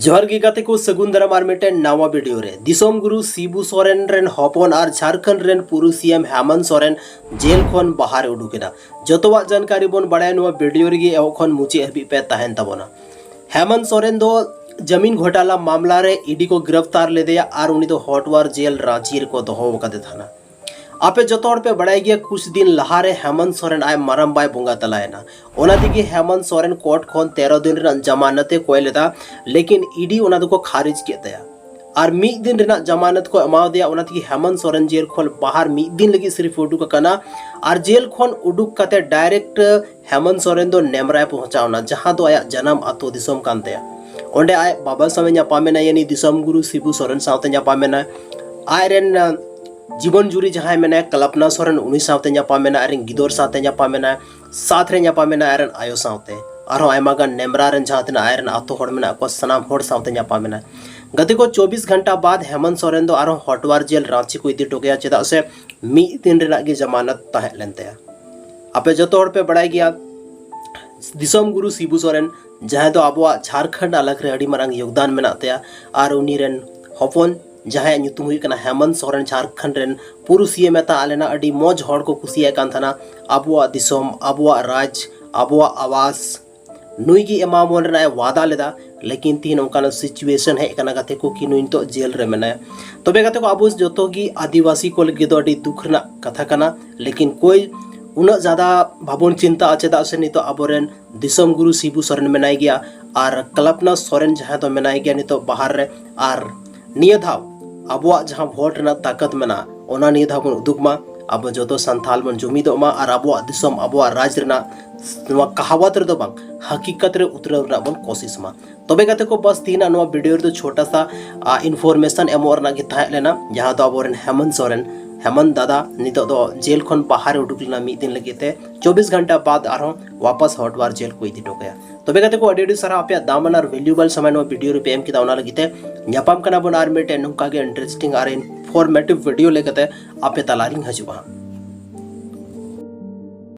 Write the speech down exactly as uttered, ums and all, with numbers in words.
ᱡᱚᱦᱟᱨ ᱜᱮ ᱜᱟᱛᱮ ᱠᱚ, ᱥᱟᱹᱜᱩᱱ ᱫᱟᱨᱟᱢ ᱟᱨ ᱢᱤᱫᱴᱮᱱ ᱱᱟᱣᱟ ᱵᱷᱤᱰᱤᱭᱳ ᱨᱮ᱾ ᱫᱤᱥᱚᱢ ᱜᱩᱨᱩ ᱥᱤᱵᱩ ᱥᱚᱨᱮᱱ ᱨᱮᱱ ᱦᱚᱯᱚᱱ ᱟᱨ ᱡᱷᱟᱲᱠᱷᱚᱸᱰ ᱨᱮᱱ ᱯᱩᱨᱩ ᱥᱤ ᱮᱢ ᱦᱮᱢᱚᱱᱛ ᱥᱚᱨᱮᱱ ᱡᱮᱞ ᱠᱷᱚᱱ ᱵᱟᱦᱟᱨᱮ ᱩᱰᱩᱠ ᱮᱱᱟ᱾ ᱡᱚᱛᱚᱣᱟᱜ ᱡᱟᱱᱠᱟᱨᱤ ᱵᱚᱱ ᱵᱟᱲᱟᱭᱟ ᱱᱚᱣᱟ ᱵᱷᱤᱰᱤᱭᱳ ᱨᱮᱜᱮ, ᱮᱦᱚᱵ ᱠᱷᱚᱱ ᱢᱩᱪᱟᱹᱫ ᱦᱟᱹᱵᱤᱡ ᱯᱮ ᱛᱟᱦᱮᱱ ᱛᱟᱵᱚᱱᱟ᱾ ᱦᱮᱢᱚᱱᱛ ᱥᱚᱨᱮᱱ ᱫᱚ ᱡᱟᱢᱤᱱ ᱜᱷᱚᱴᱟᱞᱟ ᱢᱟᱢᱞᱟ ᱨᱮ ᱤᱰᱤ ᱠᱚ ᱜᱤᱨᱟᱯᱛᱟᱨ ᱞᱮᱫᱮᱭᱟ ᱟᱨ ᱩᱱᱤ ᱫᱚ ᱦᱚᱴᱣᱟᱨ ᱡᱮᱞ ᱨᱟᱸᱪᱤ ᱨᱮᱠᱚ ᱫᱚᱦᱚ ᱟᱠᱟᱫᱮ ᱛᱟᱦᱮᱱᱟ᱾ ᱟᱯᱮ ᱡᱚᱛᱚ ᱦᱚᱲ ᱯᱮ ᱵᱟᱲᱟᱭ ᱜᱮᱭᱟ, ᱠᱩᱪ ᱫᱤᱱ ᱞᱟᱦᱟᱨᱮ ᱦᱮᱢᱚᱱᱛ ᱥᱚᱨᱮᱱ ᱟᱡ ᱢᱟᱨᱟᱢ ᱵᱟᱭ ᱵᱚᱸᱜᱟ ᱛᱟᱞᱟᱭᱮᱱᱟ᱾ ᱚᱱᱟ ᱛᱮᱜᱮ ᱦᱮᱢᱚᱱᱛ ᱥᱚᱨᱮᱱ ᱠᱳᱨᱴ ᱠᱷᱚᱱ ᱛᱮᱨᱚ ᱫᱤᱱ ᱨᱮᱱᱟᱜ ᱡᱟᱢᱟᱱᱚᱛ ᱮ ᱠᱚᱭ ᱞᱮᱫᱟ, ᱞᱮᱠᱤᱱ ᱤᱰᱤ ᱚᱱᱟ ᱫᱚᱠᱚ ᱠᱷᱟᱨᱤᱡ ᱠᱮᱫ ᱛᱟᱭᱟ᱾ ᱟᱨ ᱢᱤᱫ ᱫᱤᱱ ᱨᱮᱱᱟᱜ ᱡᱟᱢᱟᱱᱚᱛ ᱠᱚ ᱮᱢᱟᱣᱟᱫᱮᱭᱟ, ᱚᱱᱟ ᱛᱮᱜᱮ ᱦᱮᱢᱚᱱᱛ ᱥᱚᱨᱮᱱ ᱡᱮᱞ ᱠᱷᱚᱱ ᱵᱟᱦᱟᱨ ᱢᱤᱫ ᱫᱤᱱ ᱞᱟᱹᱜᱤᱫ ᱥᱤᱨᱤᱯ ᱩᱰᱩᱠ ᱟᱠᱟᱱᱟ᱾ ᱟᱨ ᱡᱮᱞ ᱠᱷᱚᱱ ᱩᱰᱩᱠ ᱠᱟᱛᱮ ᱰᱟᱭᱨᱮᱠᱴ ᱦᱮᱢᱚᱱᱛ ᱥᱚᱨᱮᱱ ᱫᱚ ᱱᱮᱢᱨᱟᱭ ᱯᱚᱦᱪᱟᱣ ᱮᱱᱟ, ᱡᱟᱦᱟᱸ ᱫᱚ ᱟᱭᱟᱜ ᱡᱟᱱᱟᱢ ᱟᱛᱳ ᱫᱤᱥᱚᱢ ᱠᱟᱱ ᱛᱟᱭᱟ᱾ ᱚᱸᱰᱮ ᱟᱡ ᱵᱟᱵᱟ ᱥᱟᱶ ᱮ ᱧᱟᱯᱟᱢ ᱮᱱᱟ, ᱭᱟᱱᱤ ᱫᱤᱥᱚᱢ ᱜᱩᱨᱩ ᱥᱤᱵᱩ ᱥᱚᱨᱮᱱ ᱥᱟᱶᱛᱮ ᱧᱟᱯᱟᱢ ᱮᱱᱟ᱾ ᱟᱡᱨᱮᱱ, ᱟᱸ, ᱡᱤᱵᱚᱱ ᱡᱩᱨᱤ ᱡᱟᱦᱟᱸᱭ ᱢᱮᱱᱟᱭᱟ ᱠᱚᱞᱯᱱᱟ ᱥᱚᱨᱮᱱ, ᱩᱱᱤ ᱥᱟᱶᱛᱮ ᱧᱟᱯᱟᱢ ᱮᱱᱟ, ᱟᱡᱨᱮᱱ ᱜᱤᱫᱟᱹᱨ ᱥᱟᱶᱛᱮ ᱧᱟᱯᱟᱢ ᱮᱱᱟ, ᱥᱟᱛ ᱨᱮ ᱧᱟᱯᱟᱢ ᱮᱱᱟ ᱟᱡᱨᱮᱱ ᱟᱭᱳ ᱥᱟᱶᱛᱮ᱾ ᱟᱨᱦᱚᱸ ᱟᱭᱢᱟ ᱜᱟᱱ ᱱᱮᱢᱨᱟ ᱨᱮᱱ ᱡᱟᱦᱟᱸ ᱛᱤᱱᱟᱹᱜ ᱟᱡᱨᱮᱱ ᱟᱛᱳ ᱦᱚᱲ ᱢᱮᱱᱟᱜ ᱠᱚᱣᱟ, ᱥᱟᱱᱟᱢ ᱦᱚᱲ ᱥᱟᱶᱛᱮ ᱧᱟᱯᱟᱢ ᱮᱱᱟ᱾ ᱜᱟᱛᱮ ᱠᱚ, ᱪᱚᱵᱵᱤᱥ ᱜᱷᱚᱱᱴᱟ ᱵᱟᱫ ᱦᱮᱢᱚᱱᱛ ᱥᱚᱨᱮᱱ ᱫᱚ ᱟᱨᱦᱚᱸ ᱦᱚᱴᱣᱟᱨ ᱡᱮᱞ ᱨᱟᱸᱪᱤ ᱠᱚ ᱤᱫᱤ ᱦᱚᱴᱚ ᱠᱟᱭᱟ, ᱪᱮᱫᱟᱜ ᱥᱮ ᱢᱤᱫ ᱫᱤᱱ ᱨᱮᱱᱟᱜ ᱜᱮ ᱡᱟᱢᱟᱱᱚᱛ ᱛᱟᱦᱮᱸ ᱞᱮᱱ ᱛᱟᱭᱟ᱾ ᱟᱯᱮ ᱡᱚᱛᱚ ᱦᱚᱲ ᱯᱮ ᱵᱟᱲᱟᱭ ᱜᱮᱭᱟ, ᱫᱤᱥᱚᱢ ᱜᱩᱨᱩ ᱥᱤᱵᱩ ᱥᱚᱨᱮᱱ, ᱡᱟᱦᱟᱸᱭ ᱫᱚ ᱟᱵᱚᱣᱟᱜ ᱡᱷᱟᱲᱠᱷᱚᱸᱰ ᱟᱞᱟᱜᱽ ᱨᱮ ᱟᱹᱰᱤ ᱢᱟᱨᱟᱝ ᱭᱳᱜᱽᱫᱟᱱ ᱢᱮᱱᱟᱜ ᱛᱟᱭᱟ, ᱟᱨ ᱩᱱᱤ ᱨᱮᱱ ᱦᱚᱯᱚᱱ, ᱡᱟᱦᱟᱸᱭᱟᱜ ᱧᱩᱛᱩᱢ ᱦᱩᱭᱩᱜ ᱠᱟᱱᱟ ᱦᱮᱢᱚᱱᱛ ᱥᱚᱨᱮᱱ, ᱡᱷᱟᱲᱠᱷᱚᱸᱰ ᱨᱮᱱ ᱯᱩᱨᱩ ᱥᱤ ᱮᱢ ᱮ ᱛᱟᱦᱮᱸ ᱞᱮᱱᱟ᱾ ᱟᱹᱰᱤ ᱢᱚᱡᱽ ᱦᱚᱲ ᱠᱚ ᱠᱩᱥᱤᱭᱟᱭ ᱠᱟᱱ ᱛᱟᱦᱮᱱᱟ, ᱟᱵᱚᱣᱟᱜ ᱫᱤᱥᱚᱢ, ᱟᱵᱚᱣᱟᱜ ᱨᱟᱡᱽ, ᱟᱵᱚᱣᱟᱜ ᱟᱣᱟᱥ, ᱱᱩᱭ ᱜᱮ ᱮᱢᱟᱵᱚᱱ ᱨᱮᱱᱟᱜ ᱮ ᱣᱟᱫᱟ ᱞᱮᱫᱟ᱾ ᱞᱮᱠᱤᱱ ᱛᱤᱦᱤᱧ ᱚᱱᱠᱟᱱᱟᱜ ᱥᱤᱪᱩᱭᱮᱥᱚᱱ ᱦᱮᱡ ᱟᱠᱟᱱᱟ ᱜᱟᱛᱮ ᱠᱚ, ᱠᱤ ᱱᱩᱭ ᱱᱤᱛᱚᱜ ᱡᱮᱞ ᱨᱮ ᱢᱮᱱᱟᱭᱟ᱾ ᱛᱚᱵᱮ ᱜᱟᱛᱮ ᱠᱚ, ᱟᱵᱚ ᱡᱚᱛᱚ ᱜᱮ ᱟᱹᱫᱤᱵᱟᱹᱥᱤ ᱠᱚ ᱞᱟᱹᱜᱤᱫ ᱫᱚ ᱟᱹᱰᱤ ᱫᱩᱠ ᱨᱮᱱᱟᱜ ᱠᱟᱛᱷᱟ ᱠᱟᱱᱟ᱾ ᱞᱮᱠᱤᱱ ᱠᱚᱭ ᱩᱱᱟᱹᱜ ᱡᱟᱫᱟ ᱵᱟᱵᱚᱱ ᱪᱤᱱᱛᱟᱹᱜᱼᱟ, ᱪᱮᱫᱟᱜ ᱥᱮ ᱱᱤᱛᱚᱜ ᱟᱵᱚᱨᱮᱱ ᱫᱤᱥᱚᱢ ᱜᱩᱨᱩ ᱥᱤᱵᱩ ᱥᱚᱨᱮᱱ ᱢᱮᱱᱟᱭ ᱜᱮᱭᱟ ᱟᱨ ᱠᱚᱞᱯᱱᱟ ᱥᱚᱨᱮᱱ ᱡᱟᱦᱟᱸᱭ ᱫᱚ ᱢᱮᱱᱟᱭ ᱜᱮᱭᱟ ᱱᱤᱛᱚᱜ ᱵᱟᱦᱟᱨ ᱨᱮ᱾ ᱟᱨ ᱱᱤᱭᱟᱹ ᱫᱷᱟᱣ ᱟᱵᱚᱣᱟᱜ ᱡᱟᱦᱟᱸ ᱵᱷᱳᱴ ᱨᱮᱱᱟᱜ ᱛᱟᱠᱟᱛ ᱢᱮᱱᱟᱜᱼᱟ, ᱚᱱᱟ ᱱᱤᱭᱟᱹ ᱫᱷᱟᱣ ᱵᱚᱱ ᱩᱫᱩᱜ ᱢᱟ᱾ ᱟᱵᱚ ᱡᱚᱛᱚ ᱥᱟᱱᱛᱟᱞ ᱵᱚᱱ ᱡᱩᱢᱤᱫᱚᱜ ᱢᱟ ᱟᱨ ᱟᱵᱚᱣᱟᱜ ᱫᱤᱥᱚᱢ, ᱟᱵᱚᱣᱟᱜ ᱨᱟᱡᱽ ᱨᱮᱱᱟᱜ ᱱᱚᱣᱟ ᱠᱟᱦᱟᱣᱟᱛ ᱨᱮᱫᱚ ᱵᱟᱝ, ᱦᱟᱹᱠᱤᱠᱟᱛ ᱨᱮ ᱩᱛᱨᱟᱹᱣ ᱨᱮᱱᱟᱜ ᱵᱚᱱ ᱠᱳᱥᱤᱥ ᱢᱟ᱾ ᱛᱚᱵᱮ ᱜᱟᱛᱮ ᱠᱚ, ᱵᱟᱥ ᱛᱤᱦᱤᱧᱟᱜ ᱱᱚᱣᱟ ᱵᱷᱤᱰᱤᱭᱳ ᱨᱮᱫᱚ ᱪᱷᱳᱴᱟ ᱥᱟ, ᱟ, ᱤᱱᱯᱷᱚᱨᱢᱮᱥᱚᱱ ᱮᱢᱚᱜ ᱨᱮᱱᱟᱜ ᱜᱮ ᱛᱟᱦᱮᱸ ᱞᱮᱱᱟ, ᱡᱟᱦᱟᱸ ᱫᱚ ᱟᱵᱚᱨᱮᱱ ᱦᱮᱢᱚᱱᱛ ᱥᱚᱨᱮᱱ, ᱦᱮᱢᱚᱱᱛ ᱫᱟᱫᱟ ᱱᱤᱛᱚᱜ ᱫᱚ ᱡᱮᱞ ᱠᱷᱚᱱ ᱵᱟᱦᱟᱨᱮ ᱩᱰᱩᱠ ᱞᱮᱱᱟ ᱢᱤᱫ ᱫᱤᱱ ᱞᱟᱹᱜᱤᱫ ᱛᱮ᱾ ᱪᱚᱵᱵᱤᱥ ᱜᱷᱚᱱᱴᱟ ᱵᱟᱫ ᱟᱨᱦᱚᱸ ᱣᱟᱯᱟᱥ ᱦᱚᱴᱣᱟᱨ ᱡᱮᱞ ᱠᱚ ᱤᱫᱤ ᱦᱚᱴᱚ ᱠᱟᱭᱟ᱾ ᱛᱚᱵᱮ ᱜᱟᱛᱮ ᱠᱚ, ᱟᱹᱰᱤ ᱟᱹᱰᱤ ᱥᱟᱨᱦᱟᱣ ᱟᱯᱮᱭᱟᱜ ᱫᱟᱢᱟᱱ ᱟᱨ ᱵᱷᱮᱞᱩᱭᱮᱵᱚᱞ ᱥᱚᱢᱚᱭ ᱱᱚᱣᱟ ᱵᱷᱤᱰᱤᱭᱳ ᱨᱮᱯᱮ ᱮᱢ ᱠᱮᱫᱟ, ᱚᱱᱟ ᱞᱟᱹᱜᱤᱫ ᱛᱮ᱾ ᱧᱟᱯᱟᱢ ᱠᱟᱱᱟ ᱵᱚᱱ ᱟᱨ ᱢᱤᱫᱴᱮᱱ ᱱᱚᱝᱠᱟ ᱜᱮ ᱤᱱᱴᱟᱨᱮᱥᱴᱤᱝ ᱟᱨ ᱤᱱᱯᱷᱚᱨᱢᱮᱴᱤᱵᱷ ᱵᱷᱤᱰᱤᱭᱳ ᱞᱮᱠᱟᱛᱮ ᱟᱯᱮ ᱛᱟᱞᱟᱨᱤᱧ ᱦᱤᱡᱩᱜᱼᱟ᱾